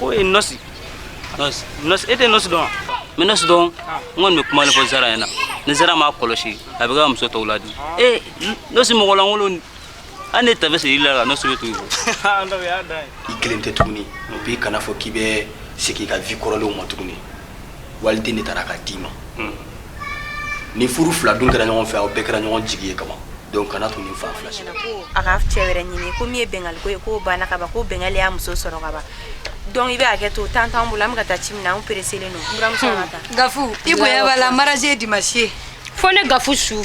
Ko ye nɔsi Nɔsi. Nɔsi, e tɛ nɔsi dɔn wa? N bɛ nɔsi dɔn. N kɔni bɛ kuma de fɔ Zara ɲɛna. Ni Zara m'a kɔlɔsi, a bɛ k'a muso tɔw ladi. Ee, nɔsi mɔgɔ lankolon. Hali ne tafe siri la, nɔsi bɛ tugu i kɔ. O y'a dan ye. I kelen tɛ tuguni. Bi kana fɔ k'i bɛ segin i ka vie kɔrɔlenw ma tuguni. Waliden de taara ka d'i ma. Ni furu fila dun kɛra ɲɔgɔn fɛ, aw bɛɛ kɛra ɲɔgɔn jigi ye kaban. Donc kana to nin fan fila si la. Ko a ka cɛ wɛrɛ ɲini, ko min ye bɛnkaliko ye, k'o banna ka ban, ko bɛnkali y'a muso sɔrɔ ka ban. Donc i bɛ hakɛ to, temps t'anw bolo, an bɛ ka taa ci min na, anw pereselen don. N buramuso, an ka taa. Gafu, i bonya b'a la, mariage ye dimanche ye. Fo ne Gafu su.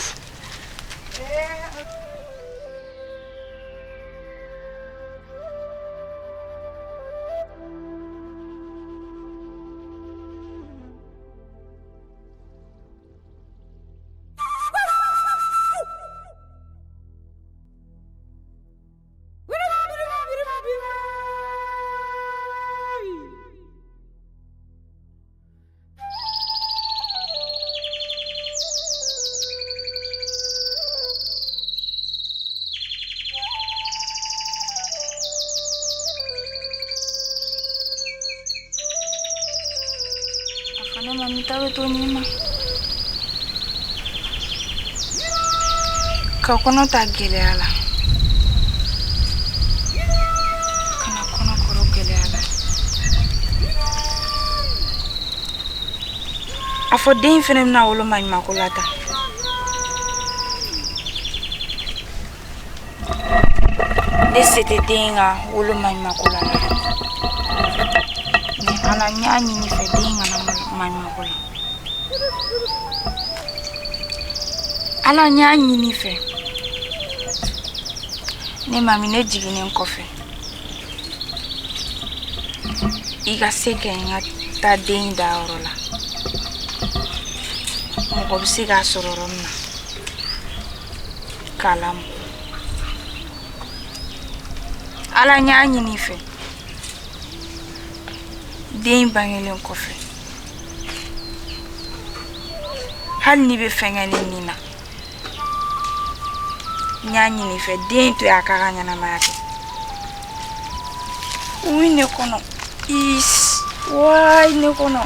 A fana mami ta bɛ to nin ma. Ka kɔnɔ ta gɛlɛya la. Kana kɔnɔ kɔrɔ gɛlɛya la. A fɔ den in fɛnɛ bɛna wolo maɲumako la tan. Ne se tɛ den in ka wolo maɲumako la. Mais Ala, n y'a ɲini i fɛ, den in kana maɲumako la. Ala, n y'a ɲini i fɛ. Ne mami, ne jiginnen kɔfɛ, i ka se kɛ n ka taa den in dayɔrɔ la. Mɔgɔ bɛ se k'a sɔrɔ yɔrɔ min na k'a lamɔ. Ala, n y'a ɲini i fɛ, den in bangelen kɔfɛ, hali n'i bɛ fɛn kɛ ne nin na, n y'a ɲini i fɛ, den to yen, a k'a ka ɲɛnamaya kɛ. Uy, ne kɔnɔ. Is, waay, ne kɔnɔ.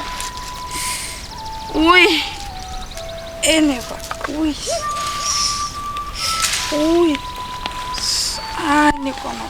Uy, e ne ba. Uy, uy, ah, ne kɔnɔ.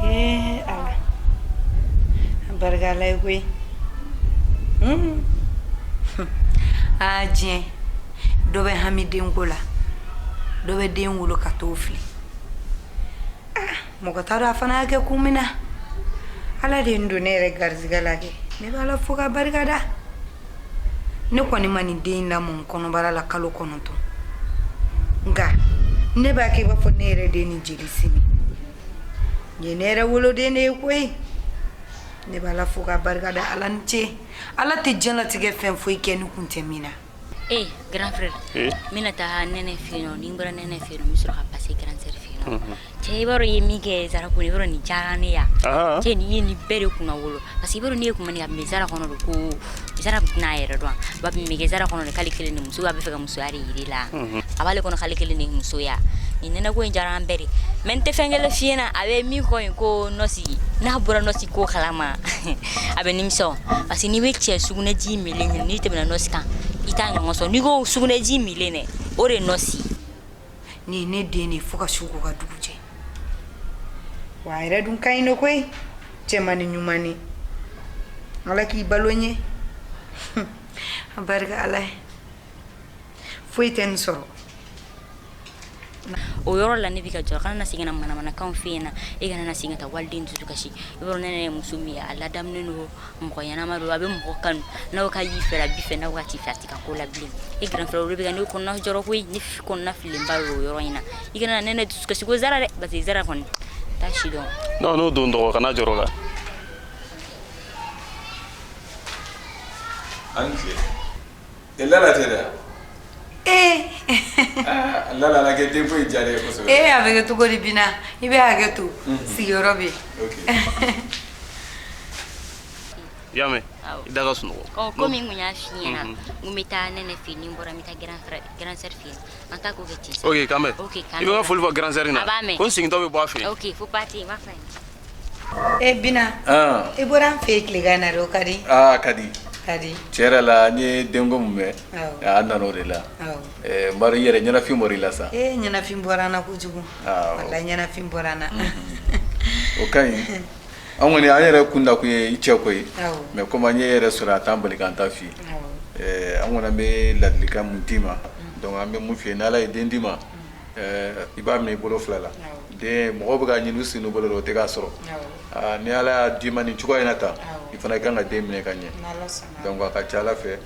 Ee Ala, barika Ala ye koyi. Aa diɲɛ, dɔ bɛ hami denko la, dɔ bɛ den wolo ka t'o fili. Ah, mɔgɔ t'a dɔn a fana y'a kɛ kun min na. Ala de ye n don ne yɛrɛ garizigɛ la kɛ. Ne bɛ Ala fo ka barika da. Ne kɔni ma nin den in lamɔ n kɔnɔbara la kalo 9, nka ne b'a kɛ i b'a fɔ ne yɛrɛ den ni jeli simi. Nin ye ne yɛrɛ woloden de ye koyi. Ne bɛ Ala fo ka barika da. Ala ni ce. Ala tɛ diɲɛlatigɛ fɛn foyi kɛ ni kun tɛ min na. Eh, grand frère. Eh? N bɛna taa Nɛnɛ fɛ yen nɔ. Ni n bɔra Nɛnɛ fɛ yen nɔ, n bɛ sɔrɔ ka passer grande sœur fɛ yen nɔ. Cɛ, i b'a dɔn i ye min kɛ Zara kun, i b'a dɔn nin diyara ne ya. Cɛ, nin ye nin bɛɛ de kunna wolo. Parce que i b'a dɔn ne ye kuma nin a tun bɛ Zara kɔnɔ de, ko Zara tun tɛna a yɛrɛ dɔn. Ba tun bɛ kɛ Zara kɔnɔ de k'ale kelen de muso, a bɛ fɛ ka musoya de yir'i la. A b'ale kɔnɔ k'ale kelen de ye muso ya. Nin nɛnɛ ko in diyara an bɛɛ de. Mais n tɛ fɛn kelen f'i ɲɛna, a bɛ min kɔ yen ko nɔsi, n'a bɔra nɔsi ko kalama a bɛ nimisa o. Parce que n'i bɛ cɛ sugunɛji milen ɲini, n'i tɛmɛna nɔsi kan, i t'a ɲɔgɔn sɔrɔ. N'i ko sugunɛji milen dɛ, o de ye nɔsi. Nin ye ne den de ye fo ka su ko ka dugu jɛ. Wa a yɛrɛ dun ka ɲi nɔ koyi, cɛmannin ɲumannin. Ala k'i balo n ye. A barika Ala ye. Foyi tɛ nin sɔrɔ. O yɔrɔ la ne bɛ ka jɔ, kana na segin ka na manamanakanw f'i ɲɛna, e kana na segin ka taa waliden dusu kasi. I b'a dɔn ne yɛrɛ ye muso min ye, a ladamunen don, mɔgɔ ɲɛnama don, a bɛ mɔgɔ kanu. N'a ko k'a y'i fɛ, a b'i fɛ, n'a ko k'a t'i fɛ, a t'i ka ko la bilen. E grand frère, o de bɛ ka ne kɔnɔna jɔrɔ koyi, ne kɔnɔna filenba don o yɔrɔ in na. I kana na ne dusu kasi ko Zara dɛ, parce que Zara kɔni t'a si dɔn. Non, n'o don dɔgɔ, kana jɔrɔ o la. An tile. E Lala tɛ dɛ? Ee. Ah, Lala ala kɛ den foyi diyara ye kosɛbɛ. Ee, a bɛ kɛ cogo di Bina? I bɛ hakɛ to. Sigiyɔrɔ bɛ yen. Ok. I y'a mɛn? I da ka sunɔgɔ. Ɔ, komi n kun y'a f'i ɲɛna, n kun bɛ taa Nɛnɛ fɛ yen, ni n bɔra n bɛ taa grand frère, grand sœur fɛ yen. An t'a ko kɛ ten sa. Ok, k'an bɛn. Ok, k'an I bɛ n ka bɛn. foli fɔ grand sœur in na. A b'a mɛn. Ko n segintɔ bɛ bɔ a fɛ yen. Ok, fo ba tɛ yen, n b'a f'a ye. E Bina. Ah. I bɔra an fɛ yen tilegan na dɛ, o ka di. Ah, ka di. Ka di. Tiɲɛ yɛrɛ la n ye denko min mɛn, Awɔ. an nana o de la. Awɔ. N b'a dɔn i yɛrɛ ɲɛnafin bɔra i la sa. Ee, ɲɛnafin bɔra an na kojugu. Awɔ. Walayi ɲɛnafin bɔra an na. O ka ɲi. An kɔni an yɛrɛ kun da kun ye i cɛ ko ye. Awɔ. Mais komi an ye yɛrɛ sɔrɔ a t'an bali k'an ta f'i ye. Awɔ. An kɔni an bɛ ladilikan mun d'i ma. Donc an bɛ mun f'i ye, n'Ala ye den d'i ma, i b'a minɛ i bolo fila la. Den mɔgɔw bɛ ka ɲini u sen n'u bolo la, o tɛ k'a sɔrɔ. Ni Ala y'a d'i ma nin cogoya in na tan, i fana kan ka den minɛ ka ɲɛ. Donc a ka ca Ala fɛ.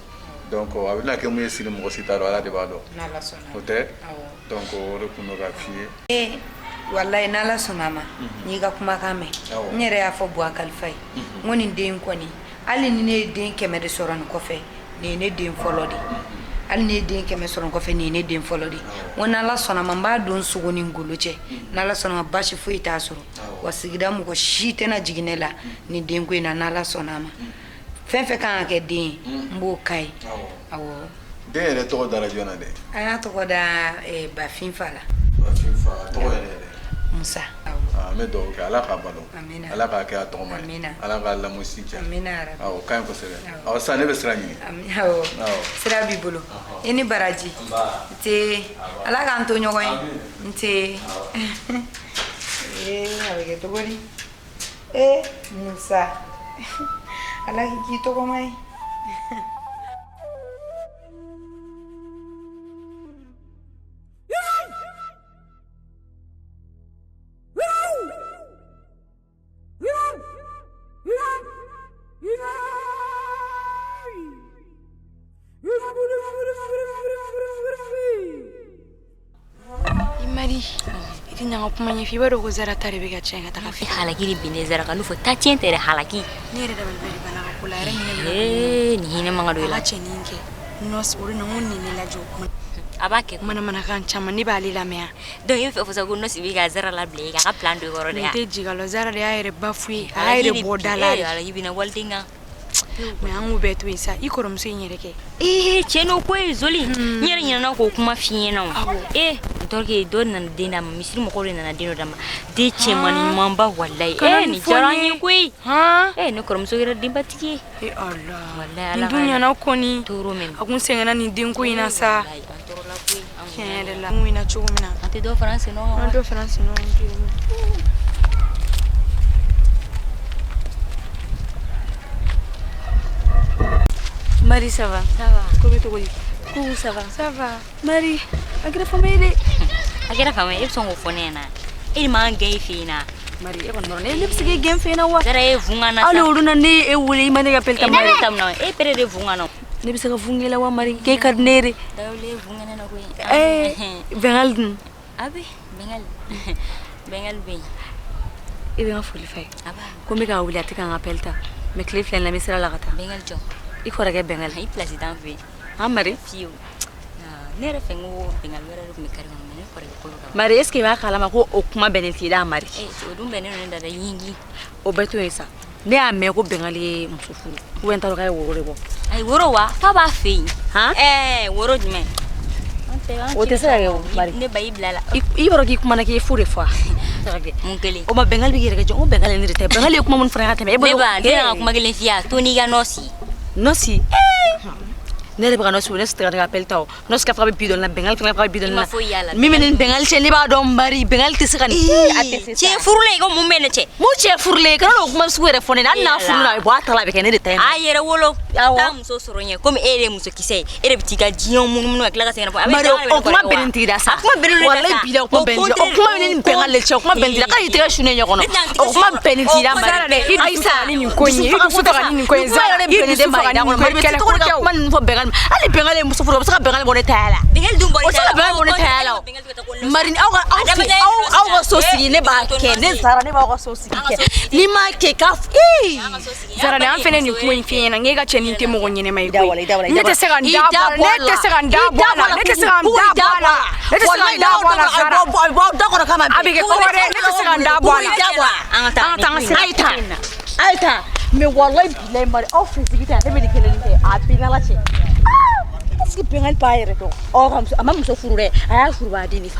Donc a bɛna kɛ mun ye sini mɔgɔ si t'a dɔn, Ala de b'a dɔn. O tɛ? Donc o de kun don ka f'i ye. Ee, walayi n'Ala sɔnna a ma, n y'i ka kumakan mɛn. N yɛrɛ y'a fɔ Buwa Kalifa ye. N ko nin den kɔni, hali ni ne ye den 100 de sɔrɔ nin kɔfɛ, nin ye ne den fɔlɔ de ye. Hali ne ye den 100 sɔrɔ nin kɔfɛ, nin ye ne den fɔlɔ de ye. N ko n'Ala sɔnna ma, n b'a don sogo ni ngolo cɛ. N'Ala sɔnna ma, baasi foyi t'a sɔrɔ. Wa sigida mɔgɔ si tɛna jigin ne la nin denko in na, n'Ala sɔnna a ma. Fɛn fɛn kan ka kɛ den ye, n b'o k'a ye. Awɔ. Den yɛrɛ tɔgɔ dara jɔn na dɛ? An y'a tɔgɔ da Bafin fa la. Bafin fa, tɔgɔ yɛrɛ yɛrɛ. Musa. An bɛ dugawu kɛ Ala k'a balo. Amina. Ala k'a kɛ a tɔgɔma ye. Amina. Ala k'a lamɔ si diya. Amina yarabi. Awɔ, o ka ɲi kosɛbɛ. Awɔ, sisan ne bɛ sira ɲini. Awɔ. Sira b'i bolo. I ni baraji. Nse. Ala k'an to ɲɔgɔn ye. Nse. Ee, a bɛ kɛ cogo di? Ee, Musa. Ala k'i k'i tɔgɔma ye. Mari, i tɛ na n ka kuma ɲɛfɔ, i b'a dɔn ko Zara ta de bɛ ka tiɲɛ ka taga fɛ. Halaki de binnen Zara kan, n'o fɔ ta tiɲɛ tɛ dɛ, halaki. Ne yɛrɛ dabali bɛɛ de banna ka ko la, a yɛrɛ ɲinɛ bɛ. Ee, nin hinɛ man ka don i la. A ka cɛnin kɛ. Nɔsi, o de na n ko nin ne lajɔ. A b'a kɛ. Manamanakan caman ne b'ale lamɛn yan. Donc i bɛ fɛ fɔ sa ko nɔsi bɛ ka Zara labila i k'a ka plan don i kɔrɔ de Nin ya. tɛ jigin a la, Zara de y'a yɛrɛ bafoué, a y'a yɛrɛ bɔ da la de. Halaki binna waliden kan. Mais an k'o bɛɛ to yen sa, i kɔrɔmuso in yɛrɛ kɛ. Ee, cɛ n'o ko ye Zoli, n yɛrɛ ɲinɛna k'o kuma f'i ɲɛna o. Ee, dɔrɔkɛ dɔ nana den d'a ma, misiri mɔgɔw de nana den dɔ d'a ma. Den cɛmannin ɲumanba walayi. Kana Ee, nin nin fɔ diyara n n ye. ye koyi. Ee, ne kɔrɔmuso kɛra denbatigi ye. Ee Ala. Walayi, Ala Nin dun ɲɛna kɔni. Toro mɛn. A kun sɛgɛnna nin denko in na sa. Tiɲɛ yɛrɛ la. N kun ɲɛna cogo min na. An tɛ dɔ fara an sen nɔ kan wa? An dɔ fara an sen nɔ kan. Marie, ça va? Ça va. Ko bɛ cogo di? Coucou, ça va? Ça va. Marie, a kɛra fama ye dɛ. A kɛra fama ye, e bɛ sɔn k'o fɔ ne ɲɛna. E de m'an gɛn i fɛ yen na. Marie, e kɔni dɔrɔn ne bɛ se k'e gɛn fɛ yen na wa? Zara e vun ka na sa. Hali o don na ne ye e wele i ma ne ka appel ta E Marie. ne ta mun na? E pere de vun ka na. Ne bɛ se ka vun k'e la wa Marie? K'e ka di ne ye de. Dawule e vun ka ne na koyi. Ee, Bengali dun? A bɛ Bengali. Bengali bɛ yen. E bɛ n ka foli f'a ye. A b'a. Ko n bɛ k'a wele a tɛ ka n ka appel ta. Mais tile fila in na n bɛ sira la ka taa. Bengali jɔn? I kɔrɔkɛ Bengali. I place t'an fɛ yen. Han Marie? Fiyewu. Ne yɛrɛ fɛ n ko Bengali wɛrɛ de tun bɛ carré kɔnɔ mais ne kɔrɔkɛ kolo ka. Marie, est ce que i b'a kalama ko o kuma bɛnnen t'i da Marie? Ee, o dun bɛnnen don ne da dɛ yingi. O bɛɛ to yen sa. Ne y'a mɛn ko Bengali ye muso furu. Ou bien n t'a dɔn k'a ye woro de bɔ. Ayi woro wa? F'a b'a fɛ yen. Han? Ɛɛ woro jumɛn? An fɛ. O tɛ se ka kɛ o, Mari. Ne ba y'i bila la. I b'a dɔn k'i kumana k'i ye fo de fɔ. Mun kelen? O ma Bɛngali bɛ k'i yɛrɛ kɛ jɔn? O Bɛngali ye ne de ta ye. Bɛngali ye kuma minnu fɔ n ye ka tɛmɛ. E Ne ba, ne ka kuma kelen f'i ye, a to n'i ka nɔsi. Nɔsi? Ne yɛrɛ bɛ ka nɔsi, nɔsi tɛ ka ne ka appel ta o. Nɔsi ka faga bɛ bi dɔɔnin na, Bɛngali fana faga bɛ bi dɔɔnin na. I ma foyi y'a la. Min bɛ ne ni Bɛngali cɛ, ne b'a dɔn Mari, Bɛngali tɛ se ka nin. A tɛ se sa. Cɛ furulen, ko mun bɛ ne cɛ? Mun cɛ furulen? Kana n'o kuma sugu yɛrɛ fɔ ne ɲɛna. Hali n'a furu la, a bɛ bɔ a ta la, a bɛ kɛ ne de ta ye. A yɛrɛ wolo. Awɔ. Taa muso sɔrɔ ɲɛ. Komi e yɛrɛ ye muso kisɛ ye. E de bɛ t'i ka diɲɛ munumunu ka tila ka segin ka na fɔ. A bɛ Mari, daga de bɛ o ne kuma kɔrɔ wa? bɛnnen t'i da sa. A kuma bɛnnen don ne da Walayi sa. bilahi, o kuma bɛnnen t'i da. O kuma bɛ ne ni Bɛngali de cɛ, o kuma bɛnnen t'i da. K'a y'i tɛgɛ su ne ɲɛ kɔnɔ. O kuma bɛnnen t'i da, Mari. Zara dɛ, i dusu Ayisa, faga ni nin ko in ye. I dusu faga ni nin ko in ye. Nin kuma Zara, yɛrɛ i bɛnnen dusu tɛ Mari faga da ni kɔnɔ. nin ko Mari in bɛ ye. cogo di ka kuma ninnu fɔ Bɛngali ma? Hali Bɛngali ye muso furu, o bɛ se ka Bɛngali bɔ ne taya la. Bɛngali dun bɔra O tɛ se ka Bɛngali bɔ ne taya la o. Mari, aw ka aw sigi, aw ka so sigi, ne b'a kɛ. Ne Zara, ne b'aw ka so sigi kɛ. N'i m'a kɛ k'a ee. Zara dɛ, an fɛnɛ nin kuma in f'i ɲɛna, n k'e ka cɛnin tɛ mɔgɔ ɲɛnɛma ye I da bɔ a la, i da bɔ a la, koyi. Ne tɛ se ka n da bɔ a la, ne tɛ se ka n da bɔ a la, ne tɛ se ka n da bɔ a la, ne tɛ se ka n da bɔ a la, Zara. A bɛ aw da kɔnɔ k'a ma bɛn. A bɛ kɛ ko wɛrɛ ye, ne tɛ se ka n da bɔ a la. I da bɔ a la. An ka taa. An ka taa an ka sira A ye taa. A ye taa. Mais walayi bilayi Mari, aw fɛ sigi tɛ, ne bɛ nin kelen kɛ, a bɛ n'Ala cɛ. Est-ce que Bɛngali b'a yɛrɛ dɔn? Ɔ ka muso, a ma muso furu dɛ, a y'a furu a den de fa.